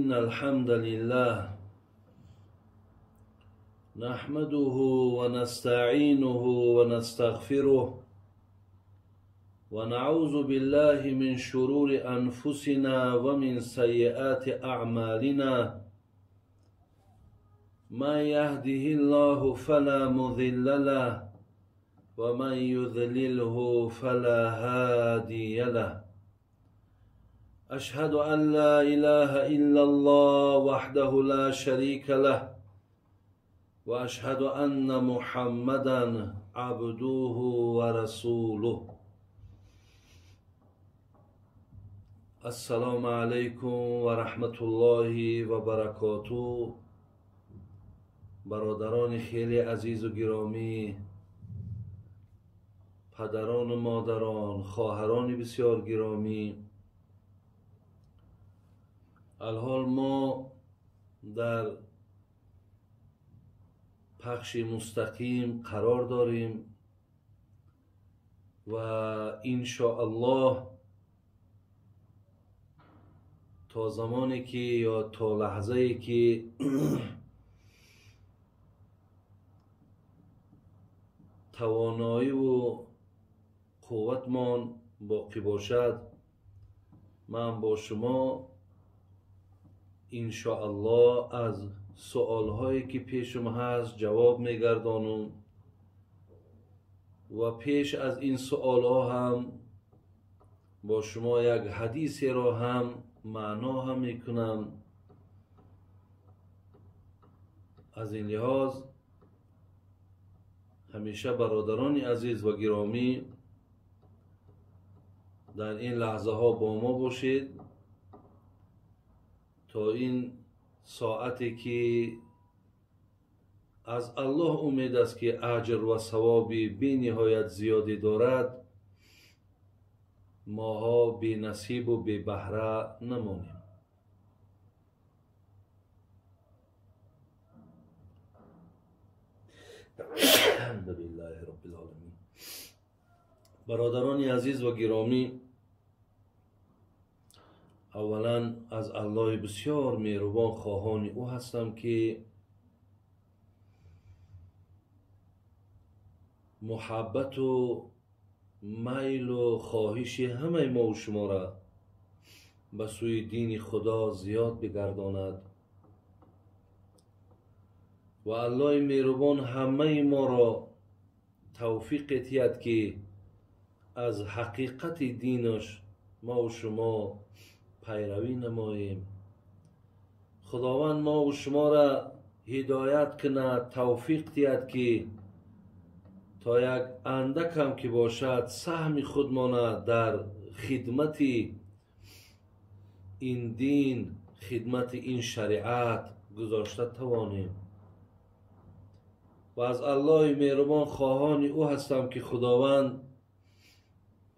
إن الحمد لله نحمده ونستعينه ونستغفره ونعوذ بالله من شرور أنفسنا ومن سيئات أعمالنا من يهده الله فلا مضل له ومن يضلله فلا هادي له أشهد أن لا إله إلا الله وحده لا شريك له وأشهد أن محمدا عبده ورسوله. السلام عليكم ورحمة الله وبركاته. برادران خیلی عزیز و گرامی، پدران و مادران، خواهران بسیار گرامی، الحال ما در پخش مستقیم قرار داریم و ان شاء الله تا زمانی که یا تا لحظه که توانایی و قوتمان باقی باشد، من با شما ان شاء الله از سوالهایی که پیشم هست جواب میگردانم و پیش از این سوالها هم با شما یک حدیثی را هم معنا هم میکنم. از این لحاظ همیشه برادران عزیز و گرامی در این لحظه ها با ما باشید تا این ساعتی که از الله امید است که اجر و ثوابی بی نهایت زیادی دارد، ماها بی نصیب و بی بهره نمانیم. الحمدلله رب العالمین. برادران عزیز و گرامی، اولا از الله بسیار مهربان خواهان او هستم که محبت و میل و خواهش همه ما و شما را به سوی دین خدا زیاد بگرداند و الله مهربان همه ما را توفیق دهد که از حقیقت دینش ما و شما پیروی نماییم. خداوند ما و شما را هدایت کند، توفیق دهد که تا یک اندک هم که باشد سهم خودمان در خدمت این دین، خدمت این شریعت گذاشته توانیم. و از الله مهربان خواهان او هستم که خداوند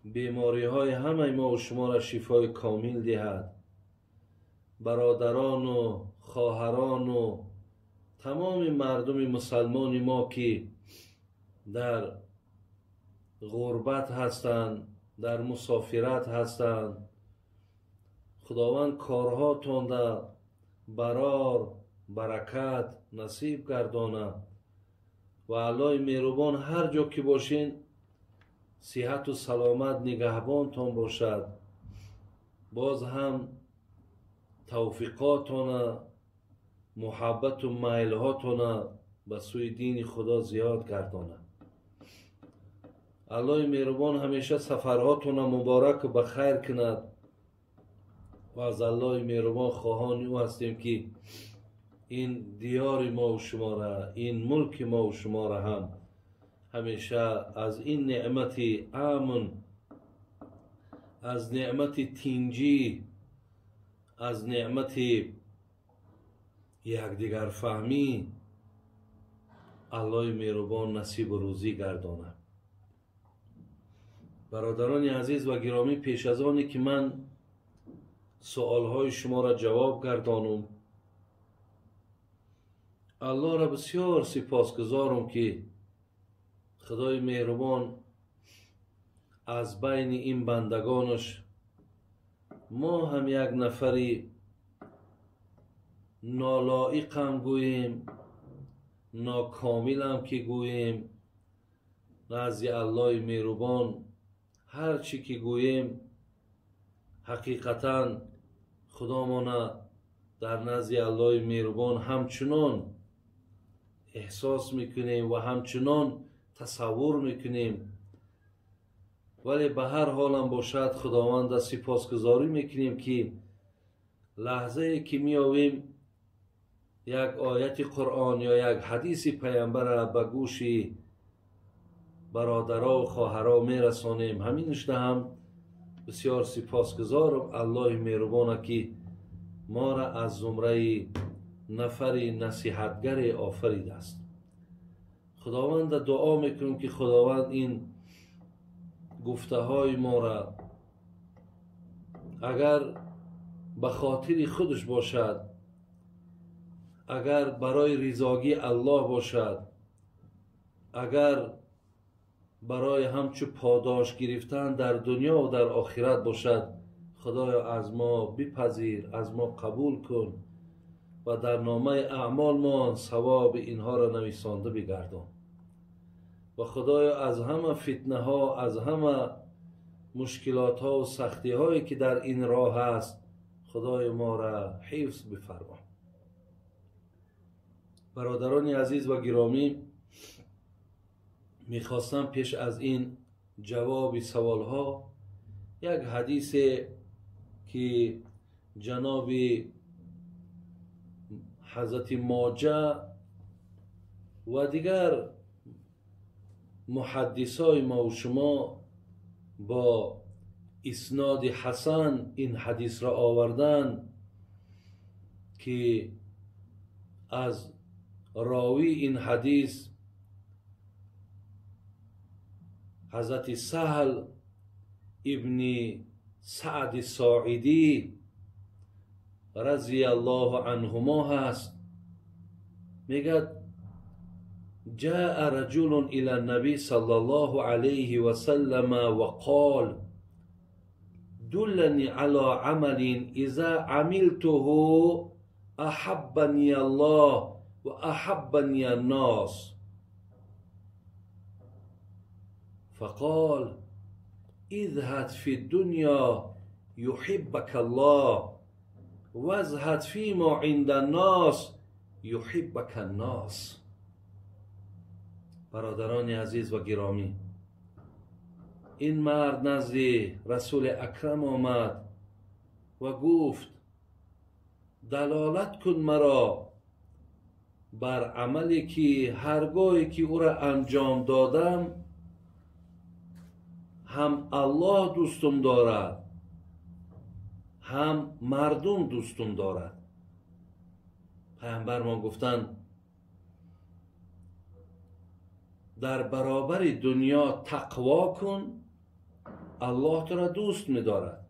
بیماری های همه ما و شما را شفای کامل دهد. برادران و خواهران و تمام مردم مسلمان ما که در غربت هستند، در مسافرت هستند، خداوند کارهاتان را برار برکت نصیب گردانه و الله مهربان هر جا که باشین صحت و سلامت نگهبانتان باشد. باز هم توفیقاتان، محبت و میلهاتان به سوی دین خدا زیاد گردانه. الله مهربان همیشه سفرهاتون مبارک و بخیر کند و از الله مهربان خواهان او هستیم که این دیار ما و شما را، این ملک ما و شما را هم همیشه از این نعمت امن، از نعمت تینجی، از نعمت یکدیگر فهمی الله مهربان نصیب و روزی گردانه. برادران عزیز و گرامی، پیش از آنی که من سوالهای شما را جواب گردانم، الله را بسیار سپاسگزارم که خدای مهربان از بین این بندگانش ما هم یک نفری нолоиқам гӯем, нокомилам ки гӯем, назди Аллоҳи меҳрубон ҳар чӣ ки гӯем, ҳақиқатан худомона дар назди Аллоҳи меҳрубон ҳамчунон эҳсос мекунем ва ҳамчунон тасаввур мекунем. Вале ба ҳар ҳолам бошад, худованда сипосгузорӣ мекунем, ки лаҳзае ки меёвем як ояти Қуръон ё як ҳадиси паямбарро ба гӯши бародаро ва хоҳаро мерасонем. Ҳаминашда ҳам бисёр сипосгузорам Аллоҳи меҳрубона, ки моро аз зумраи нафари насиҳатгаре офаридааст. Худованда дуо мекунем, ки худованд ин гуфтаҳои моро агар ба хотири худаш бошад, агар барои ризогии Аллоҳ бошад, агар барои ҳамчу подош гирифтан дар дунё ва дар охират бошад, худоё аз мо бипазир, аз мо қабул кун ва дар номаи аъмолмон савоби инҳоро нависонда бигардон. Ва худоё аз ҳама фитнаҳо, аз ҳама мушкилотҳо ва сахтиҳое ки дар ин роҳ аст, худои моро ҳифз бифармо. Бародарони азиз ва гиромӣ, мехостам пеш аз ин ҷавоби саволҳо як ҳадисе ки ҷаноби ҳазрати Моҷа ва дигар муҳаддисои мо ва шумо бо исноди ҳасан ин ҳадисро овардан, ки аз ровии ин ҳадис ҳазрати Саҳл ибни Саъди Соидӣ разияллоҳу анҳумо ҳаст. Мегӯяд: جاء رجل إلى النبي صلى الله عليه وسلم وقال: دلني على عمل إذا عملته أحبني الله وأحبني الناس. فقال: اذهب في الدنيا يحبك الله، وازهد فيما عند الناس يحبك الناس. برادران عزیز و گرامی، این مرد نزد رسول اکرم آمد و گفت: دلالت کن مرا بر عملی که هرگاهی که او را انجام دادم هم الله دوستم دارد، هم مردم دوستم دارد. پیامبر ما گفتند: در برابر دنیا تقوا کن، الله تو را دوست می‌دارد،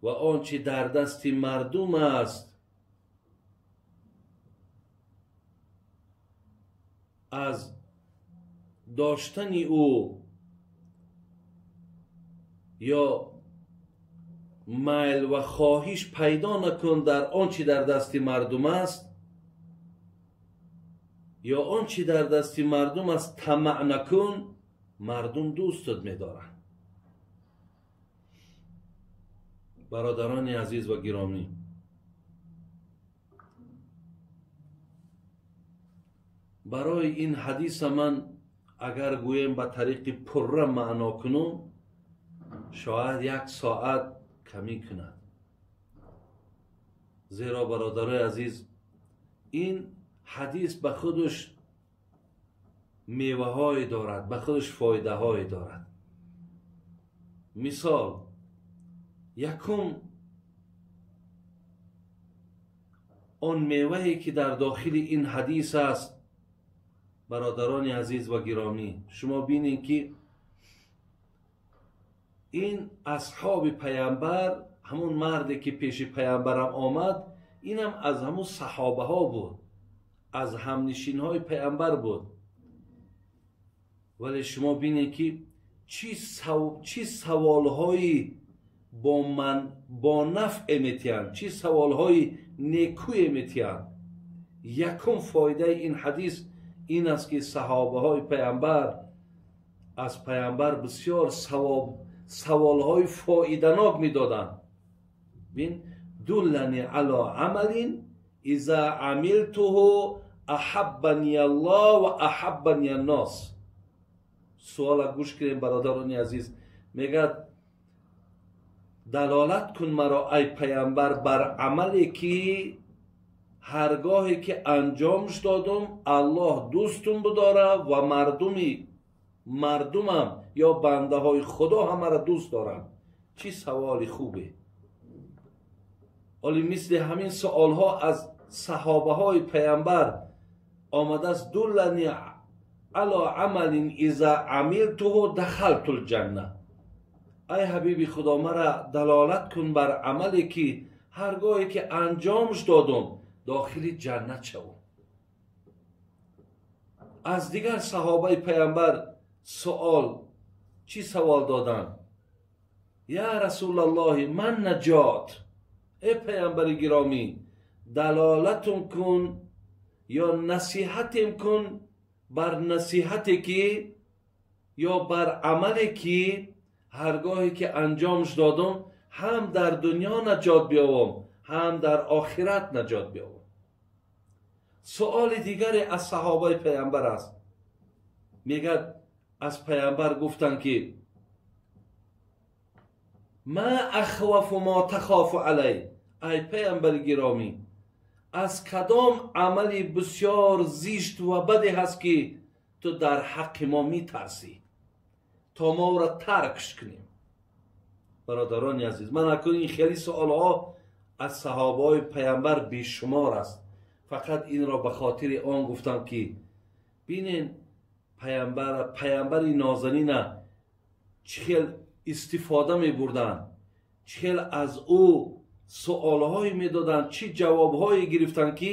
و آنچه در دست مردم است از داشتن او یا میل و خواهش پیدا نکن در آنچه در دست مردم است، یا آنچه در دست مردم است طمع نکن، مردم دوستت می‌دارند. برادران عزیز و گرامی، برای این حدیث من اگر گویم به طریق پره معنا کنم، شاید یک ساعت کمی کند. زیرا برادرای عزیز، این حدیث به خودش میوه های دارد، به خودش فایده های دارد. مثال یکم، آن میوه‌ای که در داخل این حدیث است، برادران عزیز و گرامی، شما بینید که این اصحاب پیامبر، همون مردی که پیش پیامبرم آمد، اینم از همون صحابه ها بود، از همنشین های پیامبر بود. ولی شما بینید که چی سوال های бо нафъе метиҳанд, чӣ саволҳои некӯе метиҳанд. Якум фоидаи ин ҳадис ин аст, ки саҳобаҳои паямбар аз паямбар бисёр саволҳои фоиданок медоданд. Бин, дуллани ало амалин иза амилтуҳу аҳаббани аллоҳ ва аҳаббани аннос. Суола гӯш кунем, бародарони азиз. Мегӯяд: далолат кун маро, ай паямбар, бар амале ки ҳаргоҳе ки анҷомш додум, Аллоҳ дӯстум бидора ва мардумам ё бандаҳои Худо ҳамаро дӯст доранд. Чӣ саволи хубе! Оли мисли ҳамин суолҳо аз саҳобаҳои паямбар омадааст: дуллани ало амалин иза амилтуҳу дахалту лҷанна. Ай ҳабиби Худо, мара далолат кун бар амале ки ҳаргоҳе ки анҷомш додум, дохили ҷаннат шавам. Аз дигар саҳобаи паямбар суол, чӣ савол доданд? Я расулаллоҳи, ман наҷот? Э паямбари гиромӣ, далолатум кун ё насиҳатем кун бар насиҳате ки ё бар амале ки ҳаргоҳе ки анҷомш додум, ҳам дар дунё наҷот биёвам, ҳам дар охират наҷот биёвам. Суоли дигаре аз саҳобаи паямбар аст. Мегӯяд, аз паямбар гуфтанд ки ма ахвафу мо тахофу алай. Ай паямбари гиромӣ, аз кадом амали бисёр зишт ва баде ҳаст ки ту дар ҳаққи мо метарсӣ, то мо ӯро таркш кунем? Бародарони азиз, ман акун ин хеле суолҳо аз саҳобаҳои паямбар бешумор аст. Фақат инро ба хотири он гуфтам ки бинен, паямбари нозанина чӣ хел истифода мебурданд, чӣ хел аз ӯ суолҳое медоданд, чӣ ҷавобҳое гирифтанд ки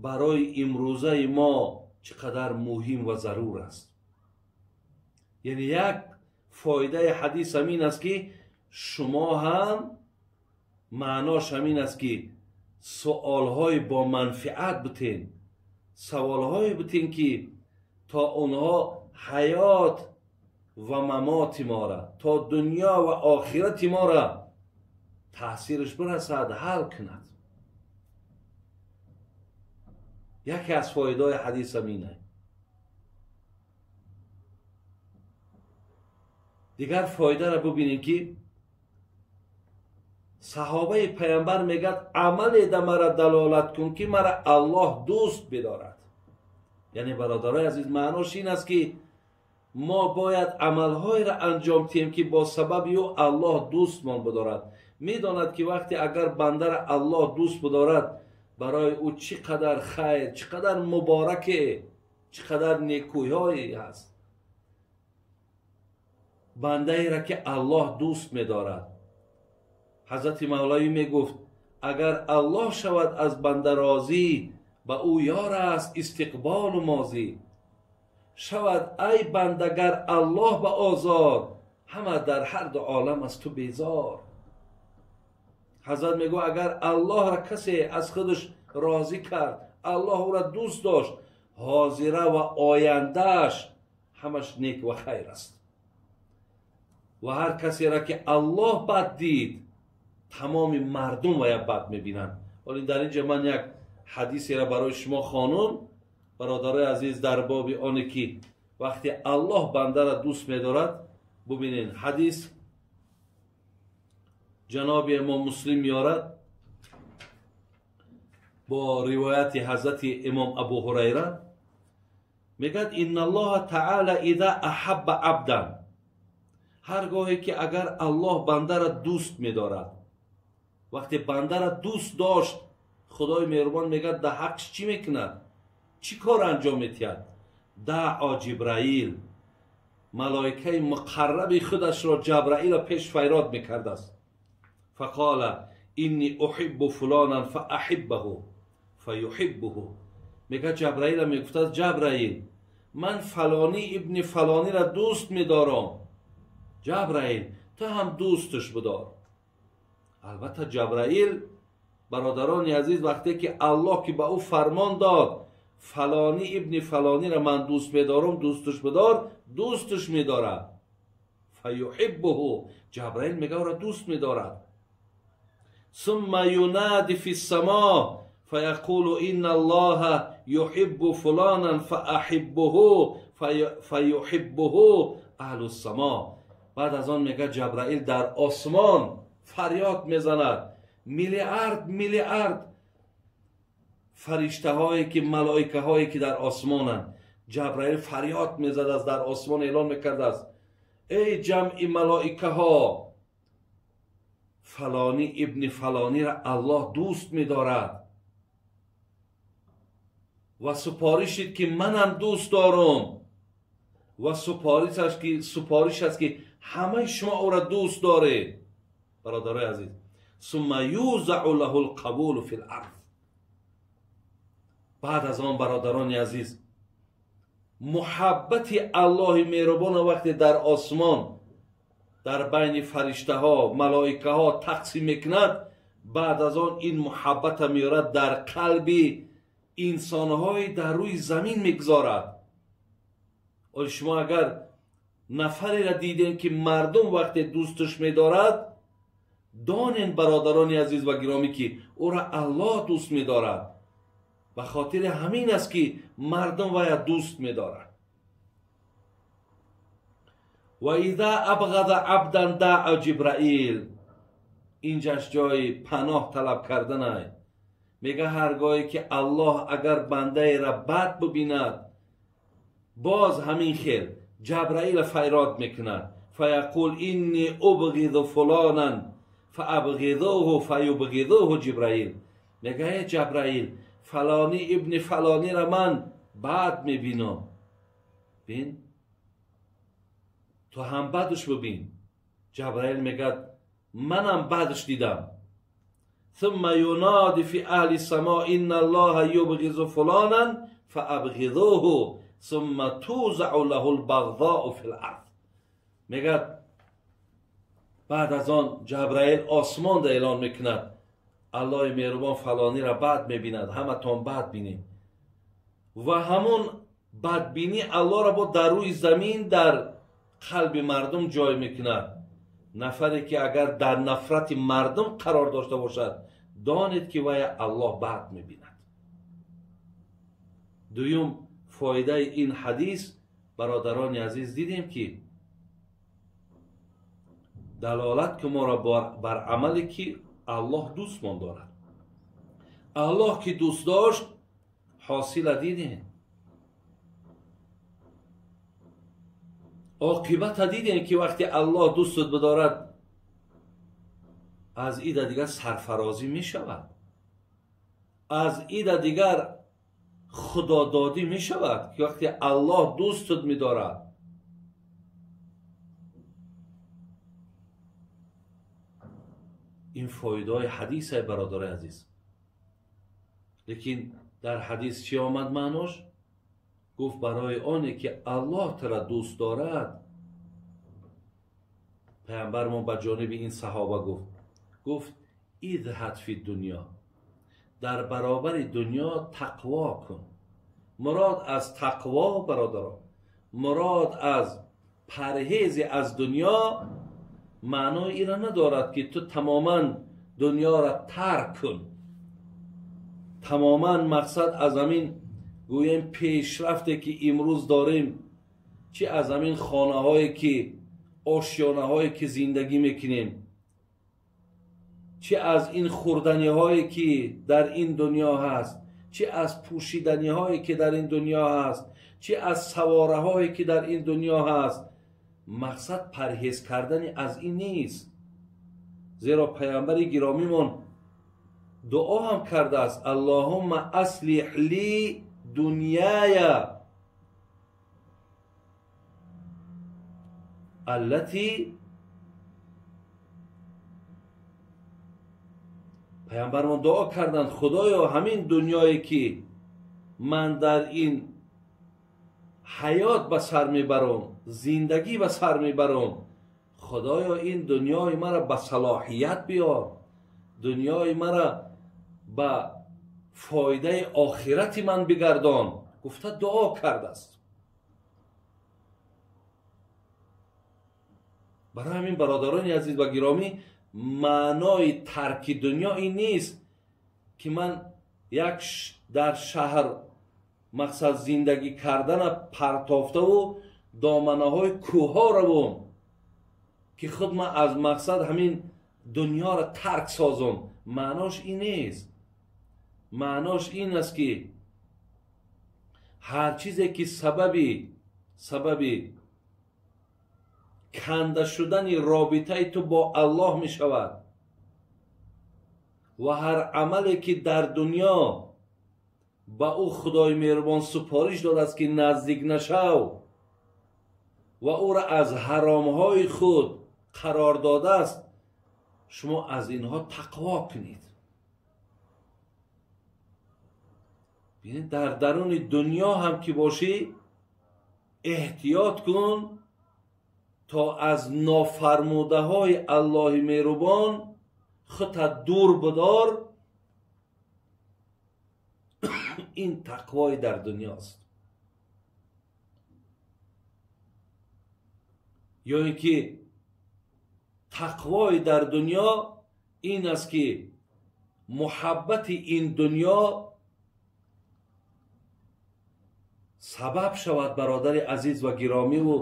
барои имрӯзаи мо чӣ қадар муҳим ва зарур аст. Яъне як фоидаи ҳадис ҳамин аст ки шумо ҳам маънош ҳамин аст ки суолҳои бо манфиат битен, саволҳое битен ки то онҳо ҳаёт ва мамоти мора, то дунё ва охирати мора таъсираш бирасад, ҳал кунад. Яке аз фоидаҳои ҳадис ҳамин аст. Дигар фоидаро бубинем ки саҳобаи паямбар мегӯяд: амале да мара далолат кун ки мара Аллоҳ дӯст бидорад. Яъне бародарои азиз, маънош ин аст ки мо бояд амалҳоеро анҷом диҳем ки бо сабаби ӯ Аллоҳ дӯстмон бидорад. Медонад ки вақте агар бандаро Аллоҳ дӯст бидорад, барои ӯ чӣ қадар хайр, чӣ қадар мубораке, чӣ қадар некӯиҳое ҳаст. Бандаеро ки Аллоҳ дӯст медорад. Ҳазрати Мавлавӣ мегуфт: агар Аллоҳ шавад аз банда розӣ, ба ӯ ёр аст истиқболу мозӣ. Шавад ай бандагар Аллоҳ ба озор, ҳама дар ҳар ду олам аз ту безор. Ҳазрат мегӯ, агар Аллоҳро касе аз худаш розӣ кард, Аллоҳ ӯро дӯст дошт, ҳозира ва ояндааш ҳамаш нек ва хайр аст. Ва ҳар касеро ки Аллоҳ бад дид, тамоми мардум вая бад мебинанд. Вале дар инҷа ман як ҳадисеро барои шумо хонум, бародарои азиз, дар боби оне ки вақте Аллоҳ бандаро дӯст медорад. Бубинед, ҳадис ҷаноби имом Муслим меорад бо ривояти ҳазрати имом Абу Ҳурайра. Мегӯяд: инналлоҳа таъала иза аҳабба абдан. Ҳар гоҳе ки агар Аллоҳ бандаро дӯст медорад, вақте бандаро дӯст дошт, Худои меҳрубон мегӯяд, дар ҳаққш чӣ мекунад, чӣ кор анҷом медиҳад? Даъо Ҷибраил, малоикаи муқарраби худашро Ҷабраилро пеш файрод мекардааст. Фақола инни уҳиббу фулонан фаахиббаҳу фаюҳиббуҳу. Мегӯяд, Ҷабраилро мегуфтааст: Ҷабраил, ман фалонӣ ибни фалониро дӯст медорам, Ҷабраил, ту ҳам дӯсташ бидор. Албатта Ҷабраил, бародарони азиз, вақте ки Аллоҳ ки ба ӯ фармон дод, фалонӣ ибни фалониро ман дӯст медорам, дӯсташ бидор, дӯсташ медорад. Фаюҳиббуҳу, Ҷабраил мега ӯро дӯст медорад. Сумма юнади фи ссамо фаяқулу инна Аллоҳа юҳиббу фулонан фаахиббуҳу фаюҳиббуҳу аҳлу ссамо. Баъд аз он мега Ҷабраил дар осмон фарёд мезанад, миллиард миллиард фариштаҳое ки малоикаҳое ки дар осмонанд, Ҷабраил фарёд мезадааст, дар осмон эълон мекардааст: эй ҷамъи малоикаҳо, фалонӣ ибни фалониро Аллоҳ дӯст медорад ва супоришид ки манам дӯст дорам ва супориш аст ки ҳамаи шумо ӯро дӯст доред. Бародарои азиз, сумма юзау лаҳу лқабулу фи ларз. Баъд аз он, бародарони азиз, муҳаббати Аллоҳи меҳрубона вақте дар осмон дар байни фариштаҳо, малоикаҳо тақсим мекунад, баъд аз он ин муҳаббата меорад дар қалби инсонҳои дар рӯи замин мегузорад. Оли шумо агар нафареро дидем ки мардум вақте дӯсташ медорад, донен, бародарони азиз ва гиромӣ, ки ӯро Аллоҳ дӯст медорад. Ба хотири ҳамин аст ки мардум вая дӯст медорад. Ва иза абғаза абдан даъа Ҷибраил. Инҷаш ҷои паноҳ талаб карданай. Мега ҳаргоҳе ки Аллоҳ агар бандаеро бад бибинад, боз ҳамин хел Ҷабраила файрод мекунад. Фаяқул инни убғизу фулонан фаабғизуҳу фаюбғизуҳу Ҷибраил. Мега э Ҷабраил, фалонӣ ибни фалониро ман бад мебинам. Бин, ту ҳам бадш бибин. Ҷабраил мегӯяд манам бадш дидам. Сумма юнади фи аҳли само инна Аллоҳа юбғизу фулонан фаабғизуҳу сумма тузау лаҳу лбағзоу фи ларз. Мегӯяд баъд аз он Ҷабраил осмонда эълон мекунад: Аллоҳи меҳрубон фалониро бад мебинад, ҳаматон бад бинед. Ва ҳамон бадбинӣ Аллоҳро бо дар рӯи замин дар қалби мардум ҷой мекунад. Нафаре ки агар дар нафрати мардум қарор дошта бошад, донед ки вая Аллоҳ бад мебинад. Дуюм фоидаи ин ҳадис, бародарони азиз, дидем ки далолат ки моро бар амале ки Аллоҳ дӯстмон дорад. Аллоҳ ки дӯст дошт, ҳосила дидем, оқибата дидем ки вақте Аллоҳ дӯстат бидорад, аз ида дигар сарфарозӣ мешавад, аз ида дигар худододӣ мешавад, ки вақте Аллоҳ дӯстат медорад. Ин фоидаҳои ҳадисае, бародарои азиз. Лекин дар ҳадис чӣ омад маънош? Гуфт барои оне ки Аллоҳ тура дӯст дорад. Паямбармон ба ҷониби ин саҳоба гуфт идҳад фи дунё, дар баробари дунё тақво кун. Мурод аз тақво, бародарон, мурод аз парҳези аз дунё маънои инро надорад ки ту тамоман дунёро тарк кун. Тамоман мақсад аз ҳамин гӯем пешрафте ки имрӯз дорем, чи аз ҳамин хонаҳое ки ошёнаҳое ки зиндагӣ мекунем, чи аз ин хӯрданиҳое ки дар ин дунё ҳаст, чи аз пӯшиданиҳое ки дар ин дунё ҳаст, чи аз савораҳое ки дар ин дунё ҳаст, мақсад парҳез кардани аз ин нест. Зеро паямбари гиромимон дуо ҳам кардааст: Аллоҳумма аслиҳ ли дунёя аллати. Паямбармон дуо карданд: Худоё, ҳамин дунёе ки ман дар ин ҳаёт ба сар мебарам, зиндагӣ ба сар мебарам, Худоё, ин дунёи маро ба салоҳият биёр, дунёи мара ба фоидаи охирати ман бигардон гуфта дуо кардааст. Барои ҳамин бародарони азиз ва гиромӣ, маънои тарки дунё ин нест ки ман як дар шаҳр мақсад зиндагӣ кардана партофтаву доманаҳои кӯҳҳо равум ки худ ман аз мақсад ҳамин дунёро тарк созум. Маънош ин нест. Маънош ин аст ки ҳар чизе ки сабаби канда шудани робитаи ту бо Аллоҳ мешавад ва ҳар амале ки дар дунё ба ӯ Худои меҳрубон супориш додааст ки наздик нашав ва ӯро аз ҳаромҳои худ қарор додааст, шумо аз инҳо тақво кунед. Бинед, дар даруни дунё ҳам ки бошӣ эҳтиёт кун то аз нофармудаҳои Аллоҳи меҳрубон худта дур бидор. Ин тақвои дар дунёст. Ё ин ки тақвои дар дунё ин аст ки муҳаббати ин дунё сабаб шавад, бародари азиз ва гиромиву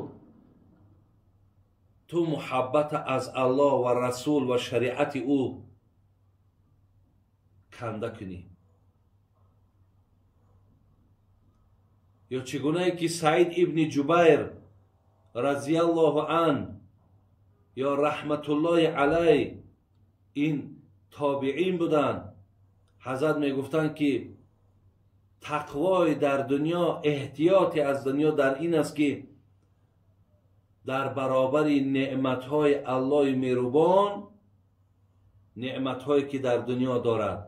ту муҳаббата аз Аллоҳ ва расул ва шариати ӯ канда кунӣ. Ё чӣ гунае ки Саид ибни Ҷубайр разияллоҳу ан ё раҳматуллоҳи алай, ин тобиин буданд, ҳазрат мегуфтанд ки тақвои дар дунё, эҳтиёти аз дунё дар ин аст ки дар баробари неъматҳои Аллоҳи меҳрубон, неъматҳое ки дар дунё дорад,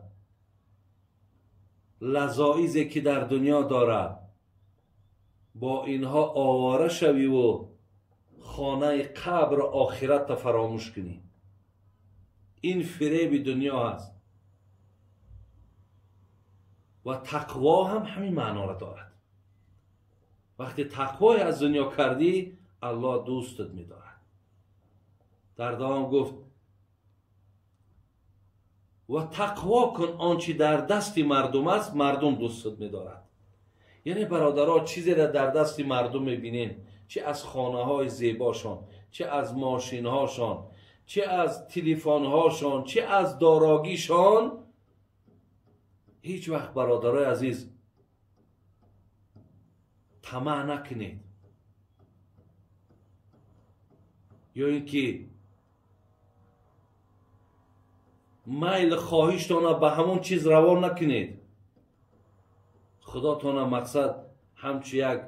лазоизе ки дар дунё дорад, бо инҳо овора шавиву хонаи қабр охиратро фаромӯш кунӣ. Ин фиреби дунё аст ва тақво ҳам ҳамин маъноро дорад. Вақте тақвое аз дунё кардӣ, Аллоҳ дӯстат медорад. Дар давом гуфт: ва тақво кун он чи дар дасти мардум аст, мардум дӯстат медорад. Яъне бародаро, чизеро дар дасти мардум мебинем, чи аз хонаҳои зебошон, чи аз мошинҳошон, чи аз телефонҳошон, чи аз дорогишон, ҳеҷ вақт бародарои азиз тамаъ накунед. Ё ин ки майл хоҳиштона ба ҳамон чиз равон накунед. Худотона мақсад ҳамчу як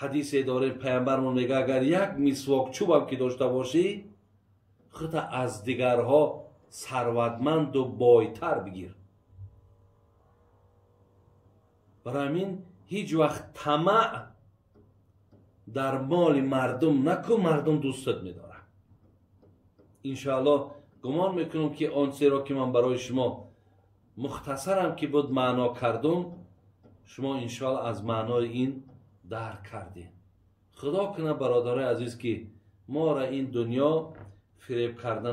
ҳадисе дорем, паямбармон мега: агар як мисвок чӯбам ки дошта бошӣ, худта аз дигарҳо сарватманду бойтар бигир. Барои ҳамин ҳеҷ вақт тамаъ дар моли мардум накун, мардум дӯстат медорад. Иншоаллоҳ гумон мекунам ки он чизеро ки ман барои шумо мухтасарам ки буд маъно кардум, шумо иншоаллоҳ аз маънои ин дарк кардед. Худо кунад бародарои азиз ки моро ин дунё фиреб кардан